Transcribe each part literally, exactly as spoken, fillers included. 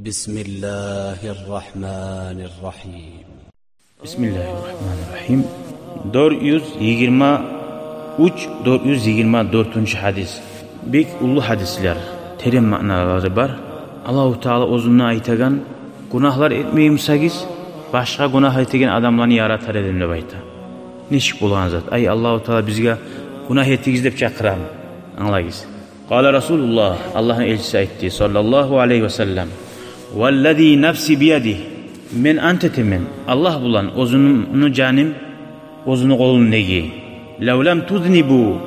بسم الله الرحمن الرحيم. Бисмиллагьи ррагьмани ррагьим. Дёрт юз йигирма уьч, дёрт юз йигирма дёртюнчю гьадис. Бек уллу гьадислер, терен маъналары бар. Аллагьу Таала оьзюнде айтагъан: «Гюнагьлар этмей бусагъыз, башгъа гюнагь этеген адамланы яратар эдим», — деп айта. Нечик болгъан зат? Ай, Аллагьу Таала бизге гюнагь этигиз деп чакъырамы? Англагъыз. Къала Расулуллагь, Аллагьны элчиси айтды, саллаллагьу алайгьи ва саллам: «Валлази нафси биядигь». Мен ант этемен Аллагь булан, оьзюмню жаным оьзюню къолундагъы. «Лав лам тузнибу»,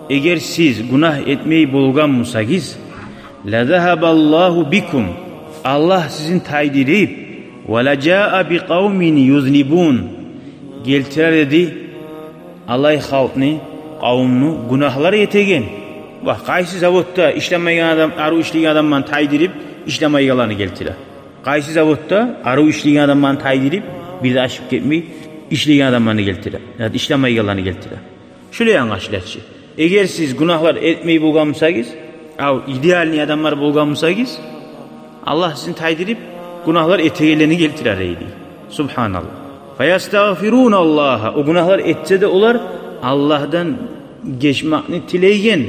эгер сиз гюнагь этмей болгъан бусагъыз, «лазагьабаллагьу бикум», Аллагь сизин тайдырып, «ва лажаа бикъавмин юзнибун», гелтирер эди алай халкъны, къавумну гюнагьлар этеген. Ва къайсы заводда ишлемейген адам, арив ишлейген адамланы тайдырып, ишлемейгенлени гелтире. Къайсы заводда арив ишлейген адамланы тайдырып, бир де ашып гетмей ишлейген адамланы гелтире, яда ишлемейгенлени гелтире. Шулай англашыла чы. Эгер сиз гюнагьлар этмей болгъан бусагъыз, ав, идеальный адамлар болгъан бусагъыз, Аллагь сизин тайдырып, гюнагьлар этегенлени гелтирер эди. Субгьаналлагь. «Фаястагъфируналлагьа», о гюнагьлар этсе де олар Аллагьдан гечмекни тилейген.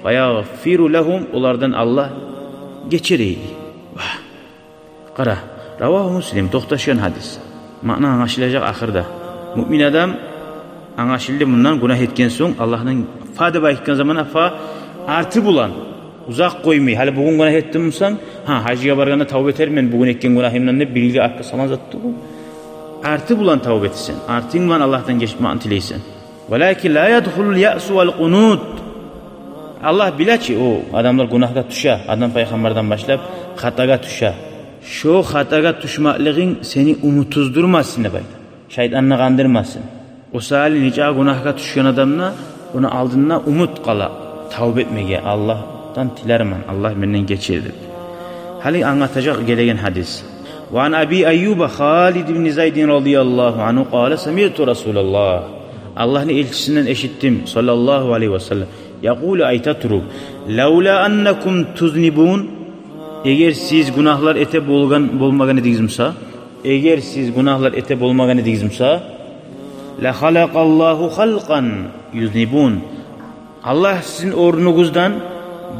«Фаягъфиру лагьум», олардан Аллагь гечер эди. Вагь. Къара, равагьу Муслим, токъташгъан гьадис. Маъна англашылажакъ ахырда. Муъмин адам, англашылды, мундан гюнагь этген сонг, Аллагьдан фа деп айтгъан заманда, фа арты булан, узакъ къоймай. Гьали бугюн гюнагь этдим бусанг, гьа, гьажгъа баргъанда тавба этермен бугюн этген гюнагьымдан деп бир йылгъа артгъа салгъан зат тюгюл. Арты булан тавба этесен, артынг булан Аллагьдан гечмекни тилейсен. «Валакин ла ядхулул яъсу вал къунут». Аллагь биле чи, о адамлар гюнагьгъа тюше, Адам пайхаммардан башлап хатагъа тюше. Шо хатагъа тюшмеклигинг сени умутсуздурмасын деп айта. Шайтанны къандырмасын. О саялы нечакъы гюнагьгъа тюшген адамны, ону алдында умут къала тавба этмеге, Аллагьдан тилермен, Аллагь менден гечер деп. Гьали англатажакъ гелеген гьадис. Ва ан Аби Айюба Халид ибн Зайдин радияллагьу ангьу къала: «Самиъту Расулаллагь». Аллагьны элчисинден эшитдим, саллаллагьу алайгьи ва саллам, якъулу, айта туруп: «Лавла аннакум тузнибун», эгер сиз гюнагьлар эте болгъан болмагъан эдигиз буса, эгер сиз гюнагьлар эте болмагъан эдигиз буса, «ла халакъаллагьу халкъан юзнибун». Аллагь сизин орнугъуздан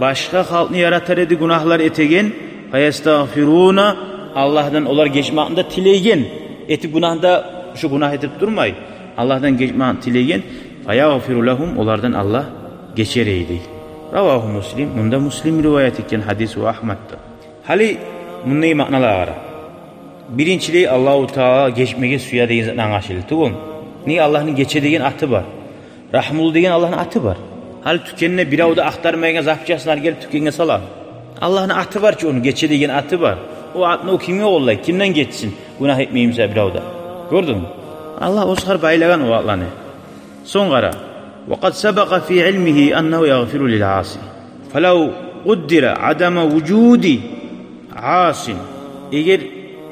башгъа халкъны яратар эди гюнагьлар этеген, «фаястагъфируна», Аллагьдан олар гечмекни де тилейген. Этип гюнагьны да, шо гюнагь этип турмай, Аллагьдан гечмекни тилейген, «фаягъфиру лагьум», олардан Аллагь гечер эди. Равагьу Муслим, мунда Муслим риваят этген гьадис, ва Агьмад да. Гьали мунда маъналар къара. Биринчилей, Аллагьу Таала гечмеге сюе деген затны англашылды тюгюлмю? Неге, Аллагьны гече деген аты бар. Рагьмулу деген Аллагьны аты бар. Гьали тюкенде бирев де ахтармайгъан запчастьлар гелип тюкенге сала. Аллагьны аты бар чы, ону гече деген аты бар. О атны о кимге къоллай, кимден гечсин? Гюнагь этмей буса бирев де. Гёрдюнгмю? Аллагь оьзю хар байлагъан о атланы. Сонг къара. «Ва къад сабакъа фи илмигьи аннагьу ягъфиру лил аси. Фалав къуддира адама вужуди асин». Эгер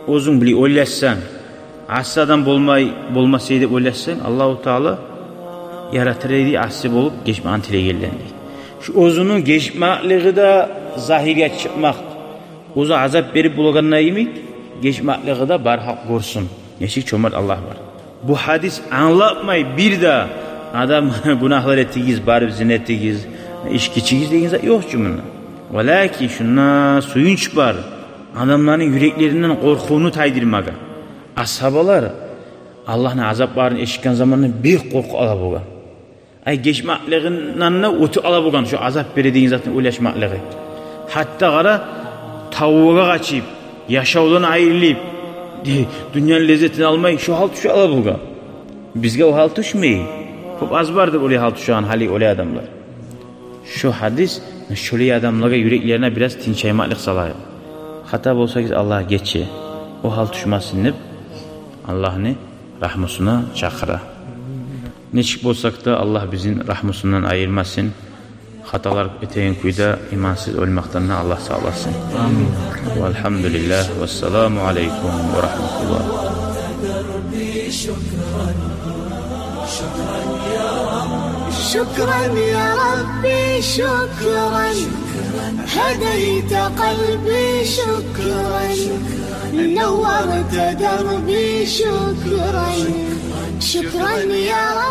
оьзюнг биле ойлашсанг, аси адам болмай, болмас эди деп ойлашсанг, Аллагьу Таала яратар эди аси болуп гечмекни тилегенлени. Шу оьзюню гечмеклиги де загьирге чыкъмакъ, оьзю азап берип болагъанда йимик, гечмеклиги де бар халкъ гёрсюн. Нечик чомарт Аллагь бар. Бу гьадис англатмай бир де адам гюнагьлар этигиз, барып зина этигиз, ички ичигиз деген зат ёкъ чу мунда. Валакин шунда сююнч бар. Адамланы юреклеринден къоркъувну тайдырмагъа. Асгьабалар Аллагьны азапларын эшитген заманда бек къоркъуп ала болгъан. Ай, гечмеклигинден де оьтюп ала болгъан шо азап бере деген затны ойлашмакълыгъы. Гьатта къара, тавбагъа къачып, яшавдан айрылып, дюньяны леззетин алмай, шо гьал тюше ала болгъан. Бизге о гьал тюшмей. Кёп аз бардыр олай гьал тюшеген гьали олай адамлар. Шо гьадис шолай адамлагъа, юреклерине бираз тынчаймакълыкъ салайыкъ. Хата болсагъыз, Аллагь гече, о гьал тюшмесин деп, Аллагьны рагьмусуна чакъыра. Нечик болсакъ да, Аллагь бизин рагьмусундан айырмасын. Хаталар этеген кюйде имансыз оьлмекден де Аллагь сакъласын. Амин. Валгьамдулиллагь, вассаламу алайкум ва рагьматуллагь. شكرا يا ربي، شكرا، هديت قلبي. شكرا، نورت دربي. شكرا، شكرا يا